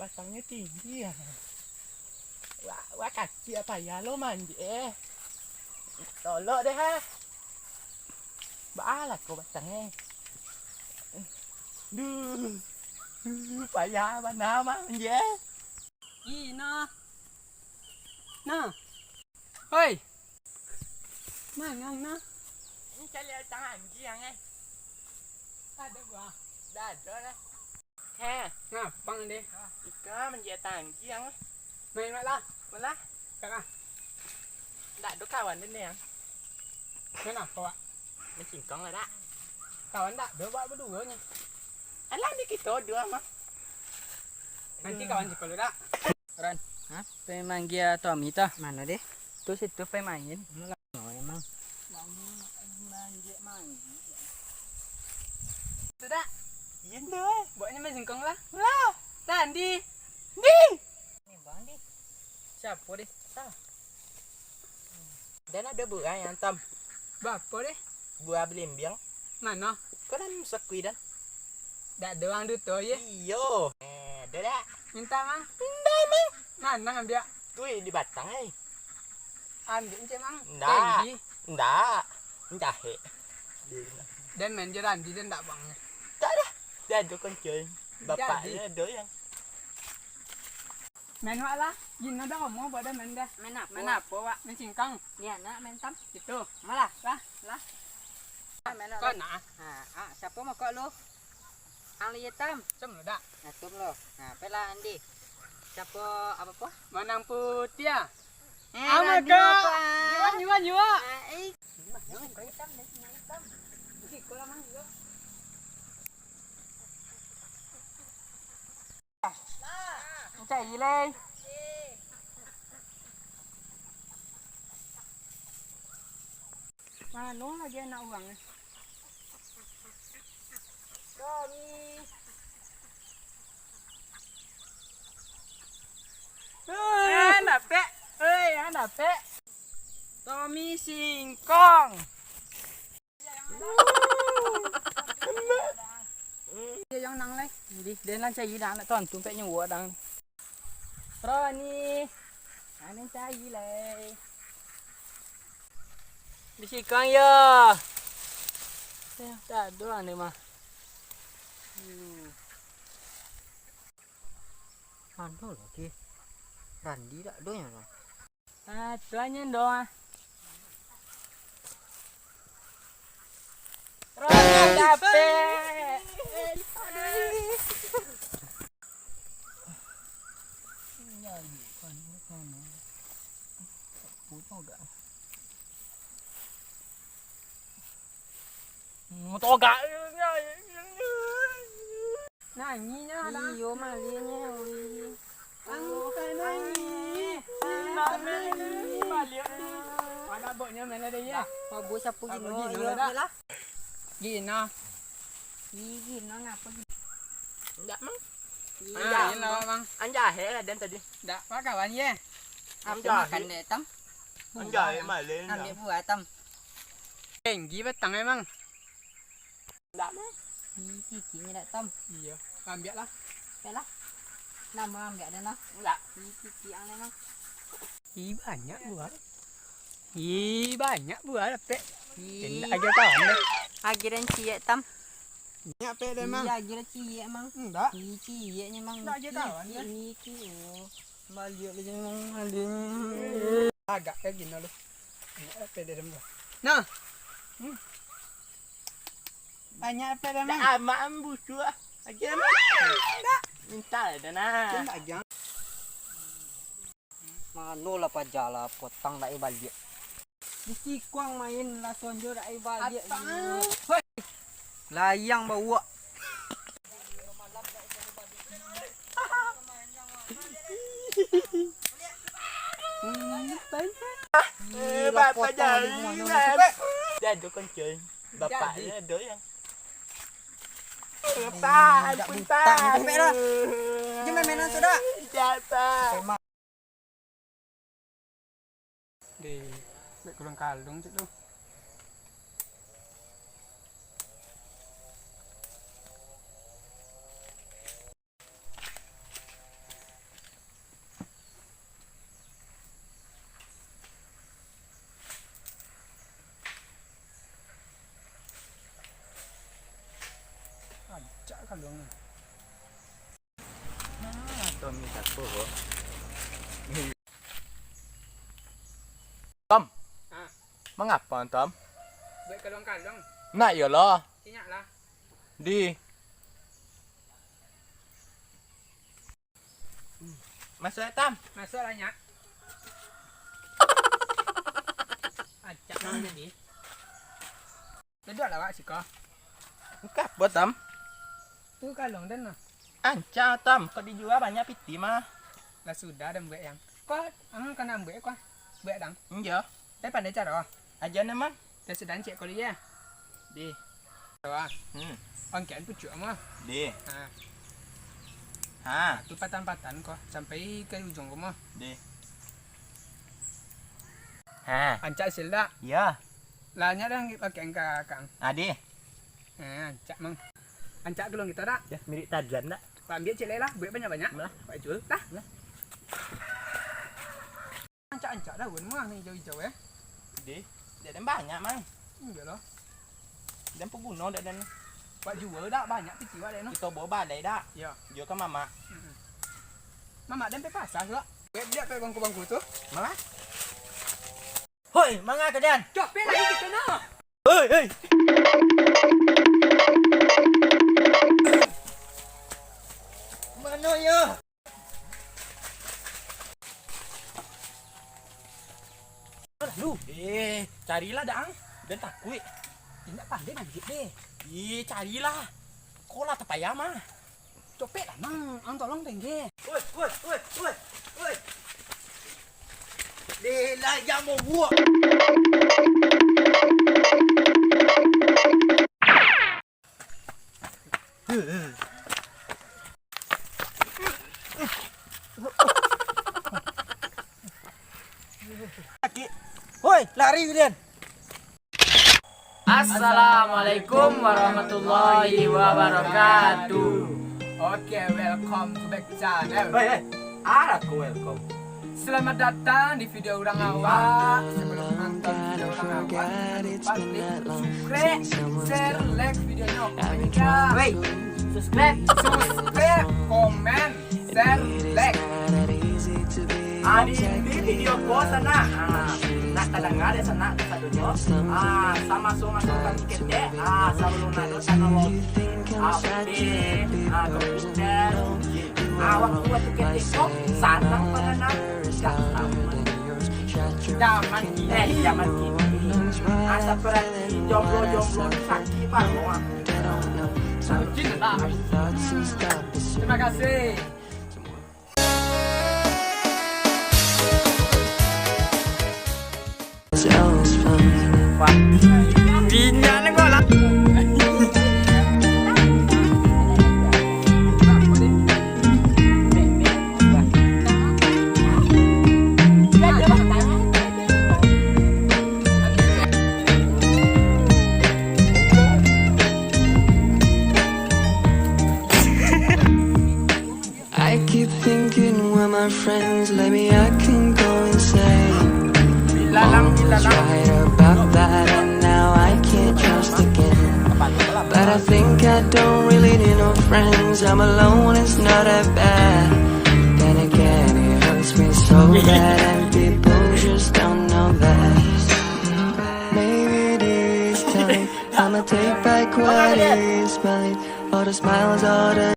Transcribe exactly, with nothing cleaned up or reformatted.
Batangnyo tinggi ah. Wah, wah kaki ah payah lo manjek eh. Tolok deh ha. Baalah ko batang eh. Duh. Duh, payah bana manjek. Ih, nah. Nah. Hoi. Manang nah. Ini cari tangan giang eh. Ada buah. Dah ada lah. Heh. Ngapang deh. Ika manjadi tangan giang eh. Main mak lah. Malah. Kaka. Ndak ada kawan deh ni yang. Kenapa wak? Mancingkong lah dak. Kawan dak ada wak berdua nya. Alah ni kita dua mah. Nanti kawan sekolah dak. Ran. Hah? Pai manggia Tommy tu. Mano deh? Tu situ pai main. Oh, emang. Sudah. Indo eh. Buknyo main singkong lah. Lah. Tandi. Di. Ni bang di. Siapa deh? Tah. Dan ada buah yang tam. Berapa deh? Buah belimbing. Mano? Kau dan sekui dan. Dak ada wang duto ye. Iyo. Eh, ada dak? Minta mang. Indah mang. Mana ambiak? Tui di batang eh. Ambiak encik mang. Ndak. Tinggi. Ndak. Ndak eh. Dan main je Randi dan ndak bang. Tak dah. Dia ada kencing. Bapak Jadi. Dia ada yang. Main wak lah. Gino dah omo buat dah main dah. Main apa? Main apa wak? Main singkang. Iya nak main tam. Itu. Malah. Lah. Lah. Main wak Kau lah. Nak? Ha, ah, siapa mau kau lu? Ang lu hitam. Sem lu dah. Nah, tum lu. Nah, pelah Andi. Siapa apa apa? Manang putih ah. Eh, Ama Randi kau. Apa? Nyuan, nyuan, nyuan. Ah, eh. Jangan kau hitam, jangan hitam. Ih, kau lah mang juga. Cai lai. Mano lagi anak urang ni? Tommy. Hei, dapek. Hei, dapek. Tommy singkong. Iyo, yang nang lai. Jadi, den lah cari dah, nak tontu pek nyuwak dang. Roni, amin cari lai. Di sikang yo. Eh, tak ada ni mah. Hmm. Ado lagi. Randi dak ado nyo lah. Ah, tuan nyo ndo ah. Roni dapek. Motogak. Nanyi nyo lah. Iyo, maliang nyo, wih. Angkai nanyi. Angkai nanyi. Baliak ni. Pada boknyo mana dia, ya? Mabuk sapu Apa gino, gino iyo, dah? Lah. Gino. Ih, gino ngapa gino? Enggak, Mang. Iya, Ah, gino, Mang. Mang. Anjah, eh, dan tadi. Enggak, apa kawan, ye? Apa Anjah, makan eh. Dek, Tam? Anjah, eh, Buah. Malin, Ambil Tam. Buah, Tam. Tinggi batang, emang. Ndak mah. Ih, kikiknyo dak, Tom. Iyo, ambiak lah. Ambiak lah. Nah, ambiak dah, nah. Ndak. Ih, kikik ang dah, nah. Ih, banyak buah. Ih, banyak buah dapek. Ih. Ndak aja kawan deh. Agiran ciek, Tam. Banyak pek deh, Mang. Ih, agiran ciek, Mang. Ndak. Ih, cieknyo, Mang. Ndak aja kawan deh. Ih, ciek, oh. Baliak lagi, Mang. Aduh. Agak kayak gini loh. Banyak dapek deh, Mang. Nah. Hmm. Banyak apa dah, Mang? Dah amak ambusu ah. Aja, Mang. Minta lah dah, nah. Minta aja. Mano lah paja lah, potang dak baliak. Di sikuang main lah sonjo dak baliak. Apa? Hoi. Layang bawak. Eh, bapak jangan. Dia ada kencing. Bapak dia ada yang. Bapak, punta. Dia main-mainan sudah. Siapa? Di, bek kalung-kalung cik tu. Nah, Tommy siapa, Bro? Tom. Ah. Mangapa, Tom? Buek kaluang-kaluang. Nak iyolah. Inyak lah. Di. Masuk, Tom. Masuk lah, Nyak. Acak lah jadi. Duduak lah awak siko. Engka apo, Tom? Tu kaluang den lah. Ancak, Tom. Kok dijua banyak piti mah. Lah sudah den buek yang. Ko ang kana buek ko. Buek dang. Injo. Tapi pandai caro. Aja nama. Dah sudah cek ko liya. Di. Wah. Hmm. Angkekan pucuak mah. Di. Ha. Ha. Tu patan-patan ko sampai ka ujung ko mah. Di. Ha. Ancak hasil dak? Iya. Lah, nyo dah pakai angka, Kang. Ade. Eh, ancak, Mang. Ancak kaluang kito dak? Ya, mirip Tarzan dak? Pak ambiak ciek lai lah, buek banyak-banyak. Lah. Pak jual lah. Lah. Ancak-ancak daun mah ni ijau-ijau, eh. Deh, dek den banyak, Mang. Iyolah. Den paguno dek den. Pak jual dak banyak piti wak dek no. Kito bawa balai dak? Iya. Jual ka mamak. Mm-mm. Mamak den pai pasar suak. Buek liek pai bangku-bangku tu. Mamak. Hoi, manga kalian? Copek lagi kito no. Hoi, hoi. Mano yo? Lu, eh, carilah dah ang. Den takuik. Indak pandai manjek deh. Ih, carilah. Ko lah tapayah mah. Copek lah, Mang. Ang tolong tengge. Woi, woi, woi, woi, woi. Deh lah, jangan bawa. Sakik. Woi, lari kalian. Assalamualaikum warahmatullahi wabarakatuh. Oke, welcome to back channel. Hei, hei, alah ko welcome. Selamat datang di video urang awak. Sebelum nonton video urang awak, jangan lupa klik subscribe, share, like videonyo. Woi, subscribe, subscribe, komen, share, like. Ah, di, di video ko sanak, ah, nak tadanga dek sanak kasadonyo. Ah, samaso-maso kami ketek, ah, sabalun ado teknologi, ah, H P, ah, komputer, ah, waktu-waktu ketek ko sanang padanan. Dah sama. Zaman kini, eh, zaman kini. Ah, saparati jomblo-jomblo sakik baru, ah. Bucin lah. Terima kasih. Wah. Pinya ni gua lah. I keep thinking where my friends lay me, I can go insane. Mom was right about that, and now I can't trust again. But I think I don't really need no friends. I'm alone, it's not that bad. Then again, it hurts me so bad, and people just don't know that. Maybe this time I'ma take back what is mine. All the smiles, all the